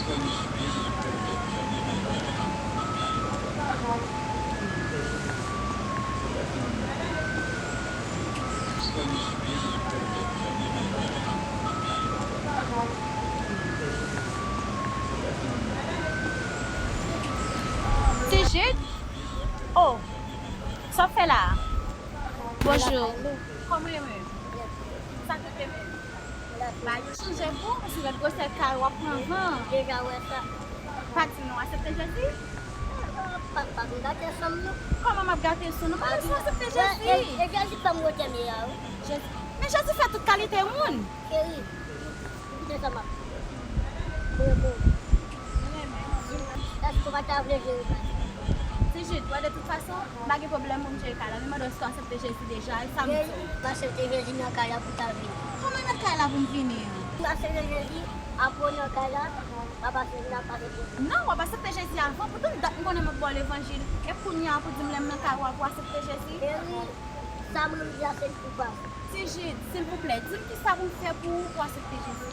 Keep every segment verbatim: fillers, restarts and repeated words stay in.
Ti Jid? Oh, sa w ap fè la a? Bonjou. Kòman w ye menm? Sa k rive menm? Bagay yo chanje pou ou, paske lòt gwosè kay w ap pran van. Deja wè sa. Pa di nou aksepte Jezi? Pa, pa vin gate san m non. Kòman m ap gate san w? M pa di w aksepte Jezi. E, e Jezi fè m retène a wi. Jezi. Men Jezi fè tout kalite moun. Cheri, koute sa m ap di. Mwen bon. Èske w pa ta vle jere kay? Ti Jid, wè de tout fason, m pa gen pwoblèm pou m jere kay la. Men mande w èske w aksepte Jezi deja, e sa m di w. M aksepte Jezi nan kay la pou ta vini. Kòman nan kay la pou m vini an? M aksepte Jezi, apre w nan kay la, m ap aksepte, m ap aksepte Jezi. Non, w ap aksepte Jezi avan. Poutan dat m konnen m ap ba w levanjil. E kounye a pou di m lè m nan kay ou a pou w aksepte Jezi? Cheri, sa m di a se pou pase. Ti Jid, silvouplè, di m kisa pou m fè pou ou, pou w aksepte Jezi.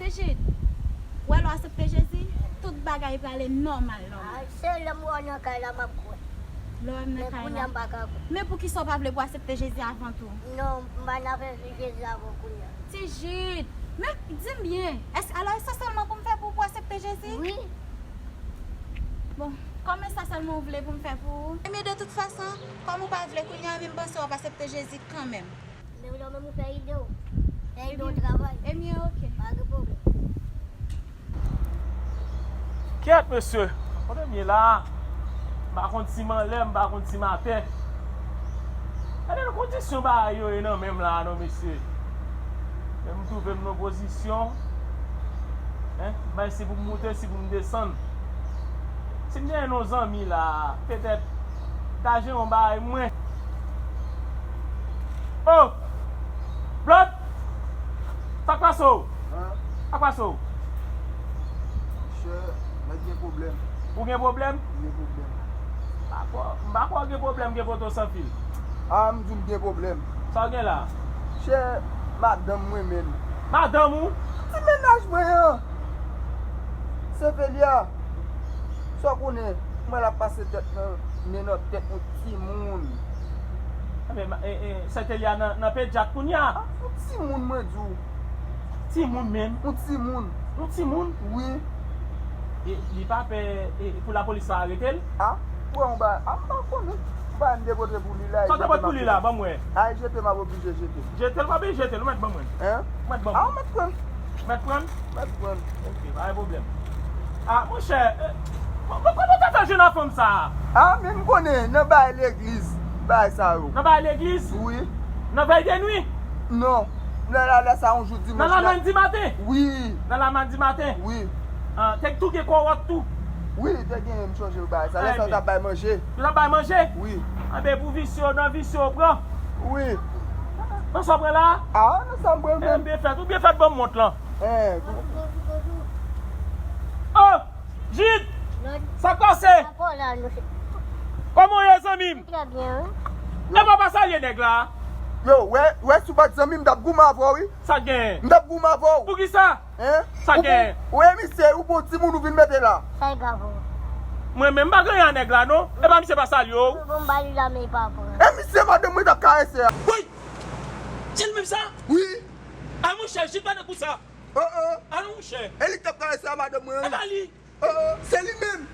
Ti Jid, wè lè w aksepte Jezi, tout bagay prale nòmal, nòmal. A, se lè m wè w nan kay la, m ap kwè. Lè w wè m nan kay la. Men kounye a m pa ka kwè. Men poukisa w pa vle pou w aksepte Jezi avan tou? Non, m pa nan fè Jezi avan kounye a. Ti Jid, men di m byen, èske, alò, e sa sèlman pou m fè pou, pou w aksepte Jezi? Wi. Bon, kòm e sa sèlman w vle pou m fè pou ou, ebyen, de tout fason, kòm ou pa vle kounye a, men m panse w ap aksepte Jezi kanmenm. Men w menm ou fè ide w. Fè ide w travay. Ebyen, ok. Pa gen pwoblèm. Kèt, mesye. Kote m ye la a? M pa konn si m anlè, m pa konn si m atè. Gade nan kondisyon bagay yo ye nan men m la a non, mesye. Men m twouve m nan pozisyon, en, m pa si pou m moute, si pou m desann. Si m te gen yon zanmi la, petèt, ta jere yon bagay mwen. Oh! Blòd! Sa k pase w? An? Sa k pase w? Monchè, mwen gen pwoblèm. Ou gen pwoblèm? M gen pwoblèm. M pa kwè, m pa kwè w gen pwoblèm, gen poto san fil. A, m di w m gen pwoblèm. Sa w gen la? Monchè, madanm mwen menm. Madanm ou? Ti mennaj mwen an. Sefelya. Sa w konnen, mwen l ap pase tèt nan, men nan tèt yon timoun. Ebyen, ma-, e, e, Sefelya nan, nan pedyat kounye a. A, yon timoun mwen di w. Timoun menm? Yon timoun. Yon timoun? Wi. E li pa pè, e, pou lapolis pa arete l? A, wè yon bagay, a, m pa konnen. Yon bagay m te pote pou li la, e jete m ap jete. Sa w te pote pou li la, ban m wè. A, e jete m ap oblije jete. Jete l, pa bezwen jete l, ou mèt ban mwen. Hein? Ou mèt ban mwen. A, ou mèt pran. Mèt pran? Mèt pran. Ok, pa gen pwoblèm. A, monchè, e, kòman w te fè jwenn ak fanm sa a? A, men m konnen, nan bagay legliz, bagay sa yo. Nan bagay legliz? Wi. Nan vèy de nwi? Non. Nan la, la sa yon jou dimanch. Nan la, la, mann di maten? Wi. Nan la mann di maten? Wi. An, te tou gen kowòt tou? Wi, te gen, m sonje bagay sa. Lè sa yo t ap bay manje. Yo t ap bay manje? Wi. Anben, pou visye yo, nan visye yo pran. Wi. Nan sa w pran la? A, nan sa m pran menm. Byen fèt, ou byen fèt ban m mont lan. Eh, oh! Jid! Sa k pase? Kòman w ye, zanmi m? Trè byen, wi. Epa w pa salye nèg la? Yo, wè, wè, si w pa t zanmi m, m t ap goumen avè w, wi. Sa k genyen? M t ap goumen avè w. Poukisa? Hein? Sa k genyen? Ou, ou, e misye, ou pran timoun ou vin mete la. Sa e gav ou. Mwen menm, m pa gen anyen a nèg la, non. Epa misye pa salye w. Bon, m ba li la, men li pa pran. E misye, madanm mwen t ap karese a. Woy! Se li menm sa? Wi. A, monchè, Jid pa nan kou sa. Oh, oh. A non, monchè. E li k t ap karese a madanm mwen. E pa li. Oh, oh, se li menm.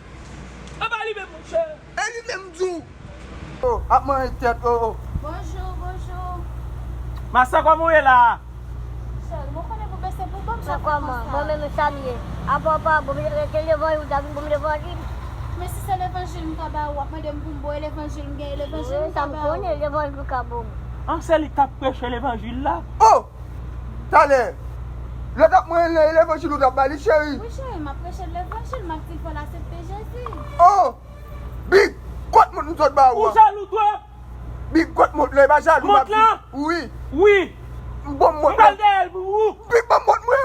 E pa li menm, monchè. E li menm, m di w. Oh, ap manje tèt, oh, oh. Bonjou, bonjou. Mastè, kòman w ye la? Cheri, mwen konnen pou bese pou ban m sa fè konsa. Mwen menm, sa m ye. Apa w pa bon, rete levanjil, w ta vin ban m levanjil. Men si se levanjil m ka ba ou, w ap mande m pou m ba w levanjil, m gen levanjil m ka ba ou. Wi, sa m konnen, levanjil ou ka ban m. An, se li k t ap preche levanjil la? Oh! Talè, lè w t ap mande l nan levanjil ou t ap ba li, cheri? Wi, cheri, m ap preche levanjil, m ap di l fò l aksepte Jezi. Oh! Big! Kot sot ba ou Ou a. Jalou twòp. Big kot mont la, e pa jalou. Mont la? Wi. Wi. M bon mont M pral la. Dèyè l pou ou. Big bon mont mwen.